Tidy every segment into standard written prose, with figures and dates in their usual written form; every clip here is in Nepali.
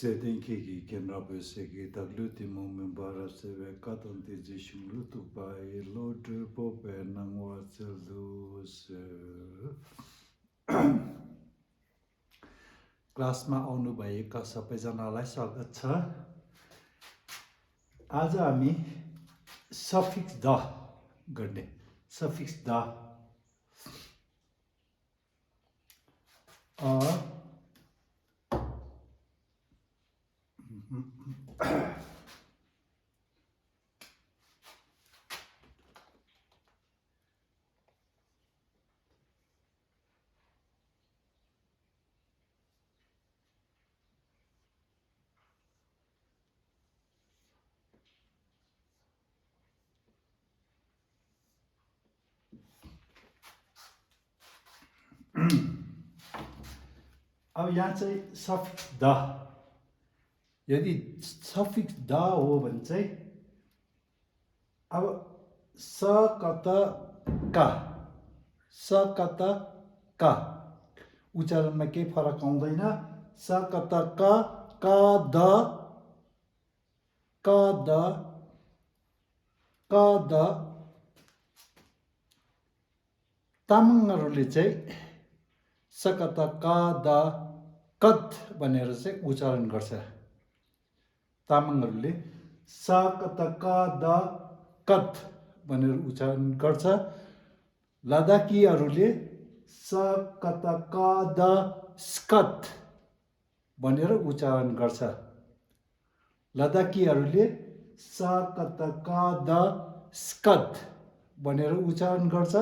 Zedenki kenrabeseki tagluti mumimbara seve katanti jishulu tupai lodre pope nangwa celus क्लासमा आउनुभएका सबैजनालाई स्वागत छ। आज हामी सफिक्स द गर्ने सफिक्स द अब यहाँ चाहिँ सफिक्स द, यदि सफिक्स द हो भने चाहिँ अब स कत का उच्चारणमा केही फरक आउँदैन। स कत क द तामाङहरूले चाहिँ सकत का द कत भनेर चाहिँ उच्चारण गर्छ। तामाङहरूले सकत का द कत भनेर उच्चारण गर्छ। लद्दाखीहरूले सकत का द स्कत भनेर उच्चारण गर्छ। लद्दाखीहरूले सकत का द स्कत भनेर उच्चारण गर्छ।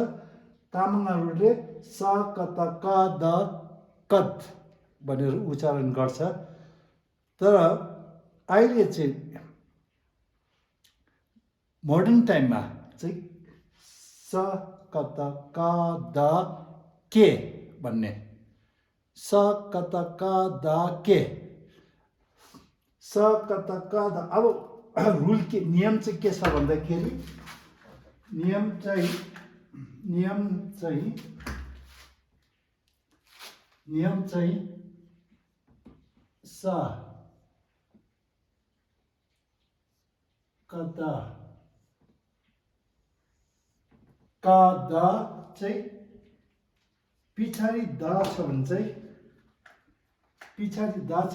तामाङहरूले सकत का द कत भनेर उच्चारण गर्छ। तर अहिले चाहिँ मोडर्न टाइममा चाहिँ सकत का द के भन्ने, सकत का द के, सकत का द। अब रुल के नियम चाहिँ के छ भन्दाखेरि नियम चाहिँ स कत का द चाहिँ पछाडि द छ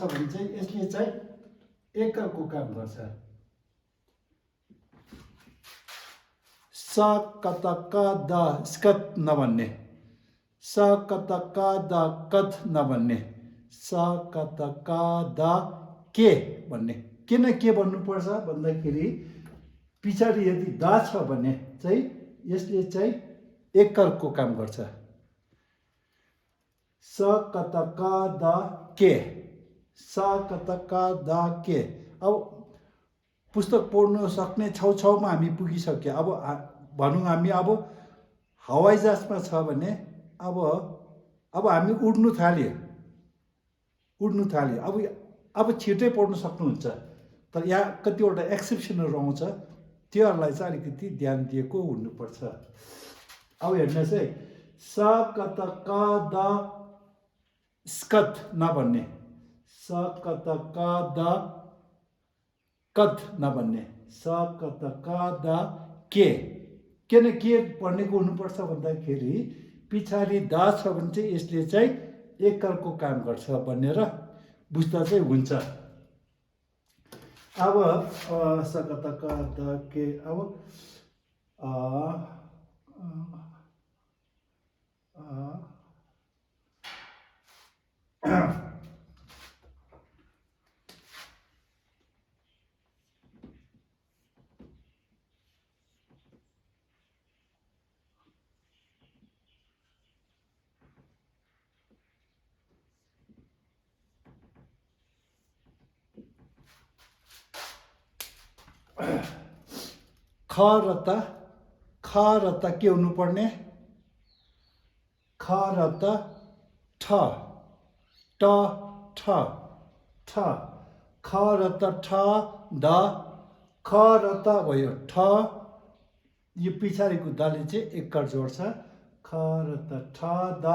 भने चाहिँ यसले चाहिँ एकलको काम गर्छ। स कत का द स्कत नभन्ने, स कत का द कथ नभन्ने, स कत का द के भन्ने। किन के भन्नुपर्छ भन्दाखेरि पछाडि यदि द छ भने चाहिँ यसले चाहिँ एकलको काम गर्छ। स कत का द के, स कत का द के। अब पुस्तक पढ्न सक्ने छेउछाउमा हामी पुगिसक्यो। अब भनौँ हामी अब हवाई जहाजमा छ भने अब हामी उड्नु थाल्यो। अब छिटै पढ्न सक्नुहुन्छ। तर यहाँ कतिवटा एक्सेप्सनहरू आउँछ, त्योहरूलाई चाहिँ अलिकति ध्यान दिएको हुनुपर्छ। अब हेर्नुहोस् है, स कत का द स्कत नभन्ने, स कत का द कथ नभन्ने, स कत का द के। किन के भन्नेको हुनुपर्छ भन्दाखेरि पछाडि द छ भने चाहिँ यसले चाहिँ एकलको काम गर्छ भनेर बुझ्दा चाहिँ हुन्छ। अब स कत का द के। अब ख र त के हुनुपर्ने, ख र त ठ, ट ठ ठ, ख र त ठ द, ख र त भयो ठ, यो पछाडिको दले चाहिँ एकल जोड्छ। ख र त ठ द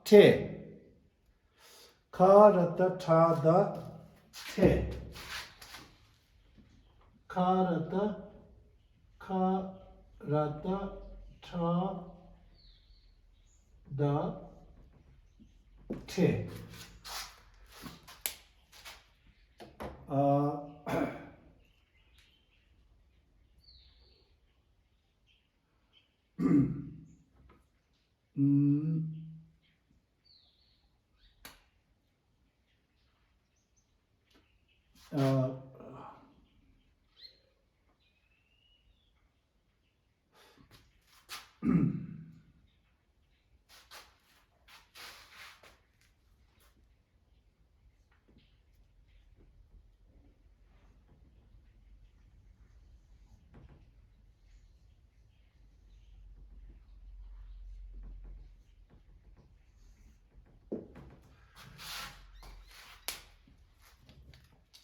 ठे, ख र त ठ द छे खा र त ठ द ठे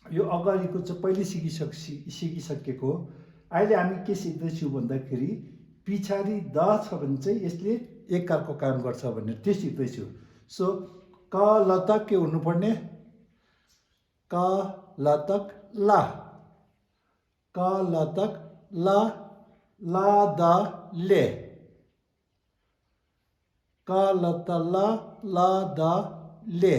यो अगाडिको चाहिँ पहिले सिकिसकेको अहिले हामी के सिक्दैछौँ भन्दाखेरि पछाडि द छ भने चाहिँ यसले एककारको काम गर्छ भनेर त्यो सिक्दैछु। सो क लतक के हुनुपर्ने क लतक ला क लतक ला द ले क लत ला द ले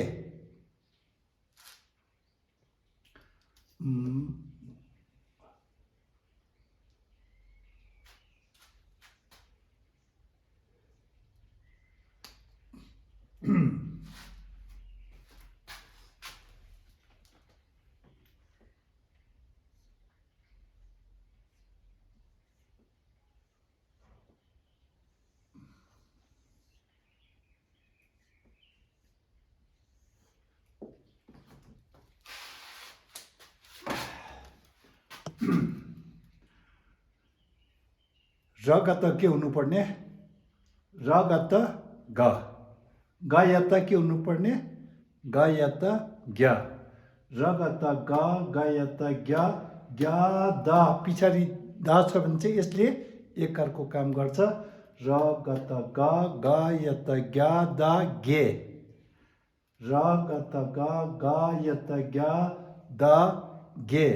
रगत के हुनुपर्ने रगत ग गयत के हुनुपर्ने गयत ज्ञ रगत ग गयत ज्ञ द पछाडि द छ भने चाहिँ यसले एककारको काम गर्छ। रगत ग गयत ज्ञ द गे रगत ग गयत ज्ञ द गे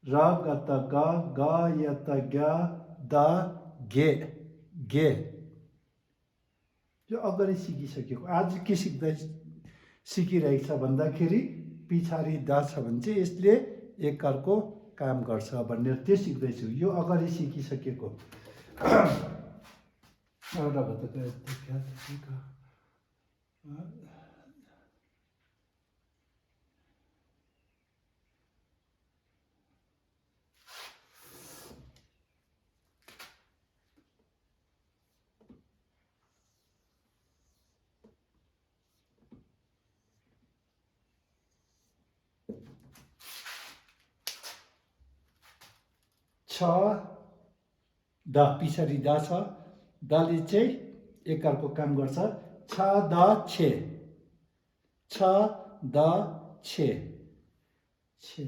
रगत ग गयत ज्ञ द गे गे यो अगाडि सिकिसकेको आज के सिकिरहेको छ भन्दाखेरि पछाडि द छ भने चाहिँ यसले एककारको काम गर्छ भनेर त्यो सिक्दैछु। यो अगाडि सिकिसकेको छ द पछाडि द छ दले चाहिँ एककारको काम गर्छ। छ द छे छ द छे छे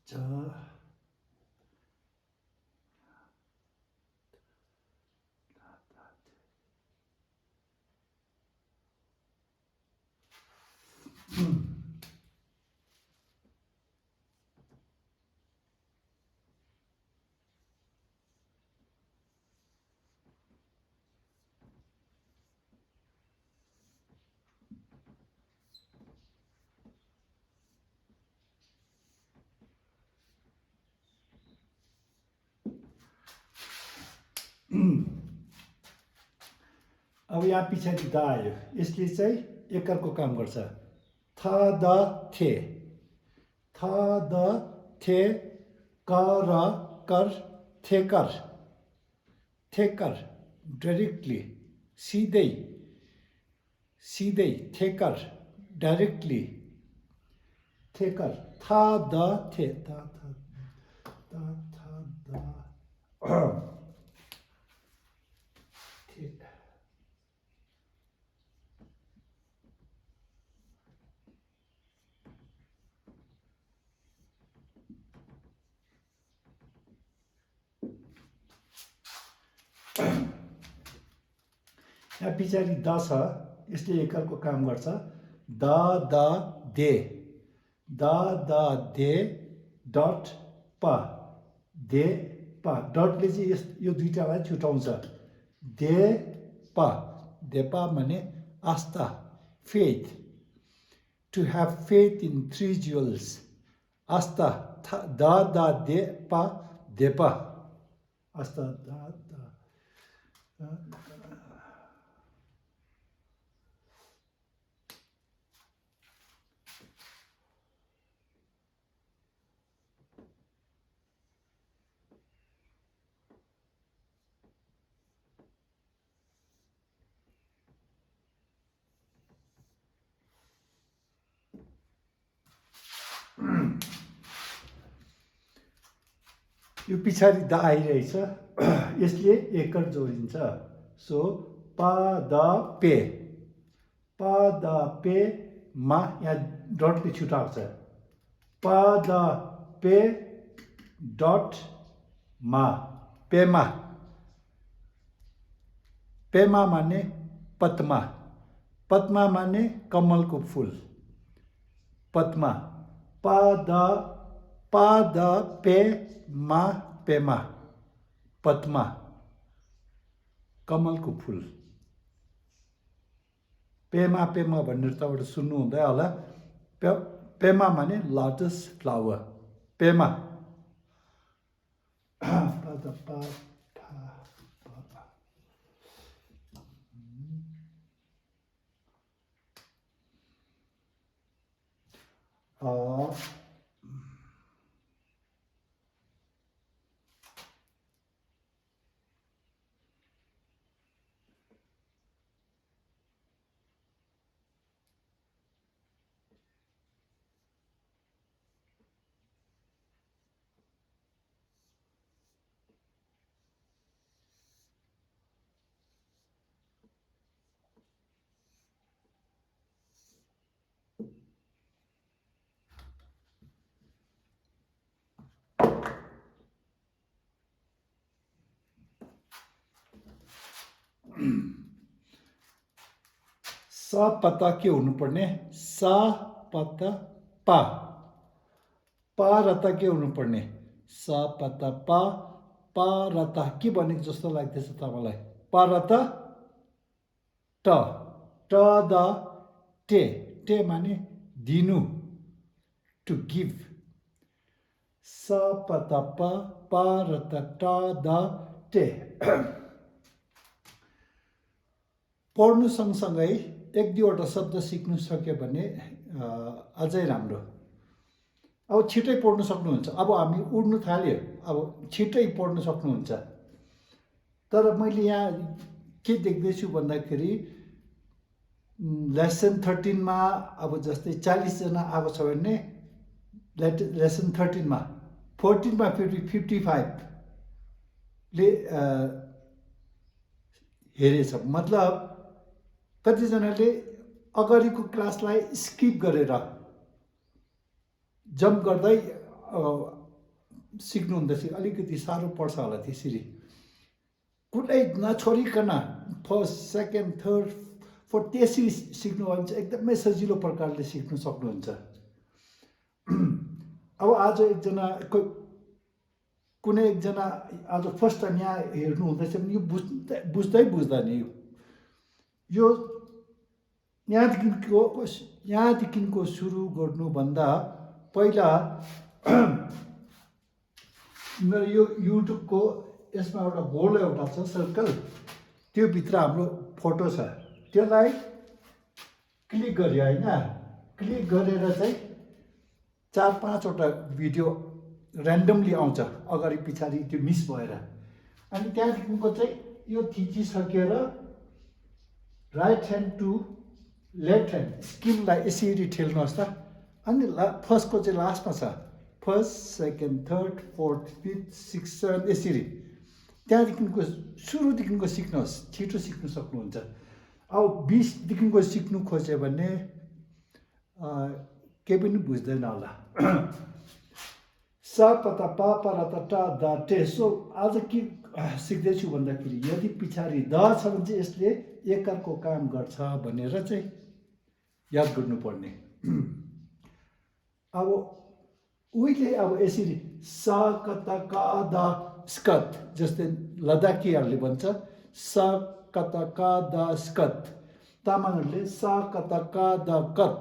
छ अब यहाँ पछाडि द आयो यसले चाहिँ एककारको काम गर्छ। थ द थे थ द थे क र कर थेकर थेकर डाइरेक्टली सिधै सिधै थेकर डाइरेक्टली थेकर थ द थे थ द यहाँ पछाडि द छ यसले एककारको काम गर्छ। दा दा दे डट पा दे पा डटले चाहिँ यो दुईटालाई छुटाउँछ दे पा माने आस्था faith to have faith in three jewels आस्था दा दे पा आस्था दा यो पछाडि दा आइरहेछ यसले एकर जोडिन्छ सो पा द पे मा यहाँ डटले छुटाउँछ पा द पे डट मा पेमा माने पद्मा माने कमलको फुल पद्मा पा द पे मा पेमा पद्मा कमलको फुल पेमा भनेर तपाईँबाट सुन्नु हुँदै होला पेमा माने लोटस फ्लावर पेमा सा पत्ता के हुनुपर्ने सा पत्ता पा रता के हुनुपर्ने सा पत्ता पा रता के भनेको जस्तो लाग्दैछ तपाईँलाई पा रता ट द टे माने दिनु टु गिभ सा पत्ता पा रता ट द टे पढ्नु सँगसँगै एक दुईवटा शब्द सिक्नु सक्यो भने अझै राम्रो अब छिटै पढ्नु सक्नुहुन्छ अब हामी उड्नु थाल्यो अब छिटै पढ्नु सक्नुहुन्छ तर मैले यहाँ के देख्दैछु भन्दाखेरि लेसन 13 मा अब जस्तै 40 जना आएको छ भने लेसन 13 मा 14 मा फेरि 55 ले हेरेछ मतलब कतिजनाले अगाडिको क्लासलाई स्किप गरेर जम्प गर्दै सिक्नुहुँदैछ अलिकति साह्रो पर्छ होला त्यसरी कुनै नछोडिकन फर्स्ट सेकेन्ड थर्ड फोर्थ त्यसरी सिक्नु भने चाहिँ एकदमै सजिलो प्रकारले सिक्नु सक्नुहुन्छ अब आज एकजना कुनै एकजना आज फर्स्ट टाइम यहाँ हेर्नु हुँदैछ भने यो बुझ्दैन यो यहाँदेखिको सुरु गर्नुभन्दा पहिला मेरो यो युट्युबको यसमा एउटा गोल एउटा छ सर्कल त्यो भित्र हाम्रो फोटो छ त्यसलाई क्लिक गर्यो होइन क्लिक गरेर चाहिँ 4-5वटा भिडियो ऱ्यान्डमली आउँछ अगाडि पछाडि त्यो मिस भएर अनि त्यहाँदेखिको चाहिँ यो थिचिसकेर right hand to left hand स्किमलाई यसरी ठेल्नुहोस् त अनि फर्स्टको चाहिँ लास्टमा छ first second third fourth fifth six seven यसरी त्यहाँदेखिको सुरुदेखिको सिक्नुहोस् छिटो सिक्नु सक्नुहुन्छ अब 20देखिको सिक्नु खोज्यो भने केही पनि बुझ्दैन होला सा पता पा रता टा दा टे सो आज के सिक्दैछु भन्दाखेरि यदि पछाडि द छ भने चाहिँ यसले एकरको काम गर्छ भनेर चाहिँ याद गर्नुपर्ने। अब उहिले अब यसरी सा कता का दा स्कत, जस्तै लद्दाखीहरूले भन्छ सा कता का दा स्कत, तामाङहरूले सा कता का दा कत,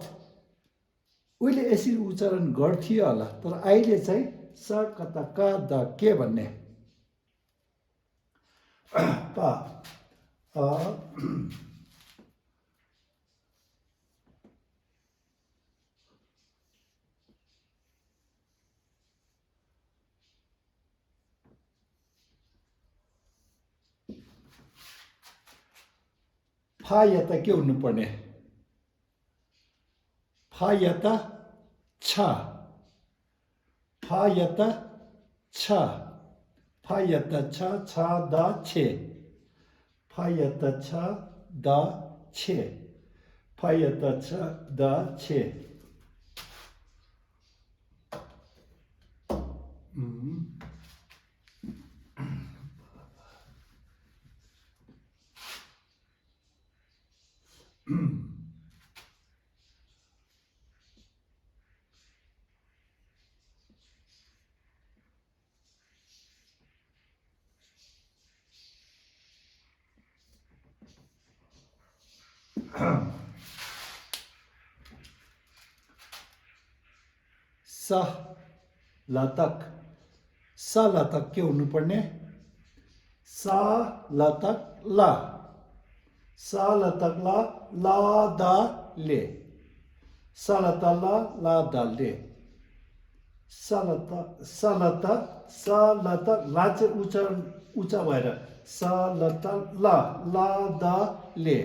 उहिले यसरी उच्चारण गर्थ्यो होला। तर अहिले चाहिँ सा कता का दा के भन्ने पा फा यता के हुनुपर्ने, फा यता छ, फा यता छ, फा यता छ, छ दा छे, फा यता छ दा छे, फा यता छ दा छे। सा लतक, सा लतक के हुनुपर्ने, सा लतक ला, सा लतक ला, ला दा ले, सा लता ला दा ले, सा लता ला चाहिँ उच्चारण उच्चा भएर सा लता ला दा ले।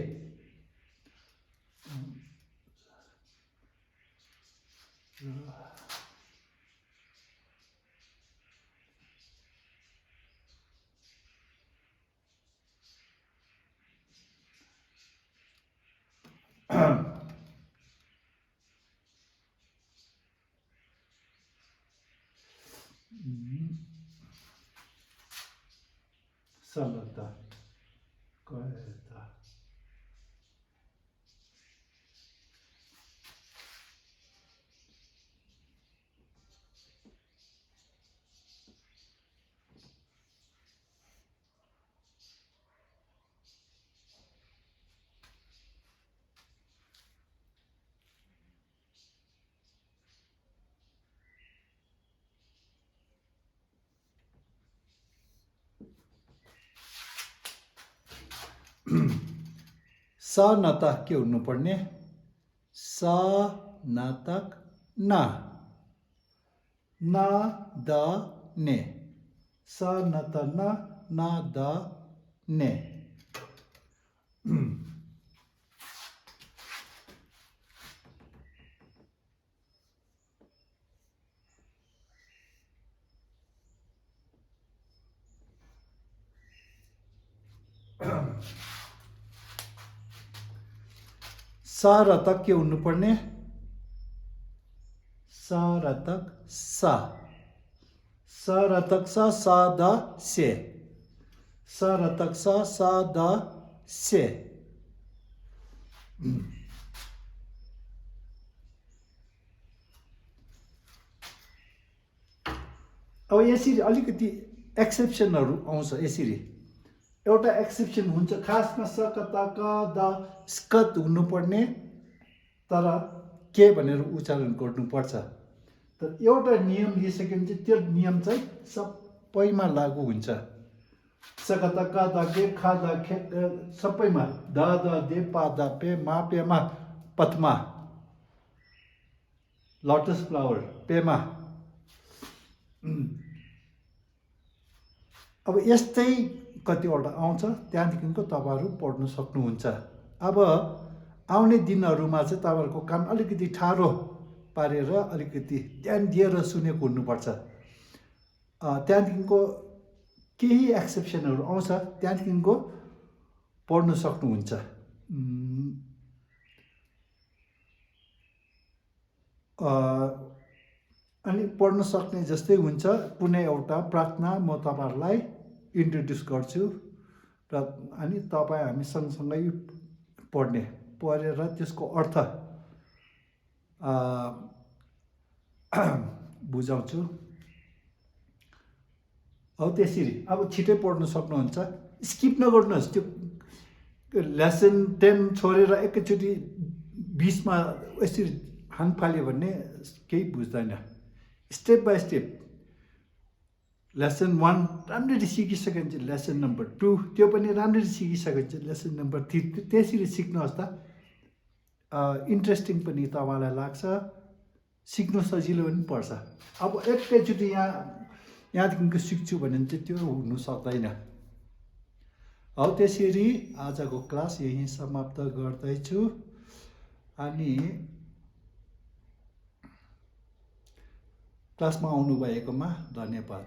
Salata, correta. स नतक के हुनुपर्ने, स नतक ना, ना द ने, स नत ना द ने। सा रतक के हुनुपर्ने, सा रतक सा, सा रतक सा द से, सा रतक सा द से। अब यसरी अलिकति एक्सेप्सनहरू आउँछ। यसरी एउटा एक्सेप्सन हुन्छ, खासमा स कता क द स्कत हुनुपर्ने, तर के भनेर उच्चारण गर्नुपर्छ। तर एउटा नियम लिइसकेपछि त्यो नियम चाहिँ सबैमा लागू हुन्छ। स कता क द के खा द खे सबैमा, द दे पा द पे मा पेमा पथमा, लोटस फ्लावर पेमा। अब यस्तै कतिवटा आउँछ, त्यहाँदेखिको तपाईँहरू पढ्न सक्नुहुन्छ। अब आउने दिनहरूमा चाहिँ तपाईँहरूको काम अलिकति ठाडो पारेर अलिकति ध्यान दिएर सुनेको हुनुपर्छ। त्यहाँदेखिको केही एक्सेप्सनहरू आउँछ, त्यहाँदेखिको पढ्न सक्नुहुन्छ। अनि पढ्न सक्ने जस्तै हुन्छ। कुनै एउटा प्रार्थना म तपाईँहरूलाई इन्ट्रोड्युस गर्छु र अनि तपाईँ हामी सँगसँगै पढेर त्यसको अर्थ बुझाउँछु। अब त्यसरी अब छिटै पढ्न सक्नुहुन्छ, स्किप नगर्नुहोस्। त्यो लेसन 10 छोडेर एकैचोटि 20मा यसरी हानफाल्यो भने केही बुझ्दैन। स्टेप बाई स्टेप लेसन 1 राम्ररी सिकिसकेपछि लेसन नम्बर 2 त्यो पनि राम्ररी सिकिसकेपछि लेसन नम्बर 3 त्यसरी सिक्नुहोस् त। इन्ट्रेस्टिङ पनि तपाईँलाई लाग्छ, सिक्नु सजिलो पनि पर्छ। अब एकैचोटि यहाँदेखिको सिक्छु भने चाहिँ त्यो हुनु सक्दैन। हौ त्यसरी आजको क्लास यहीँ समाप्त गर्दैछु अनि क्लासमा आउनुभएकोमा धन्यवाद।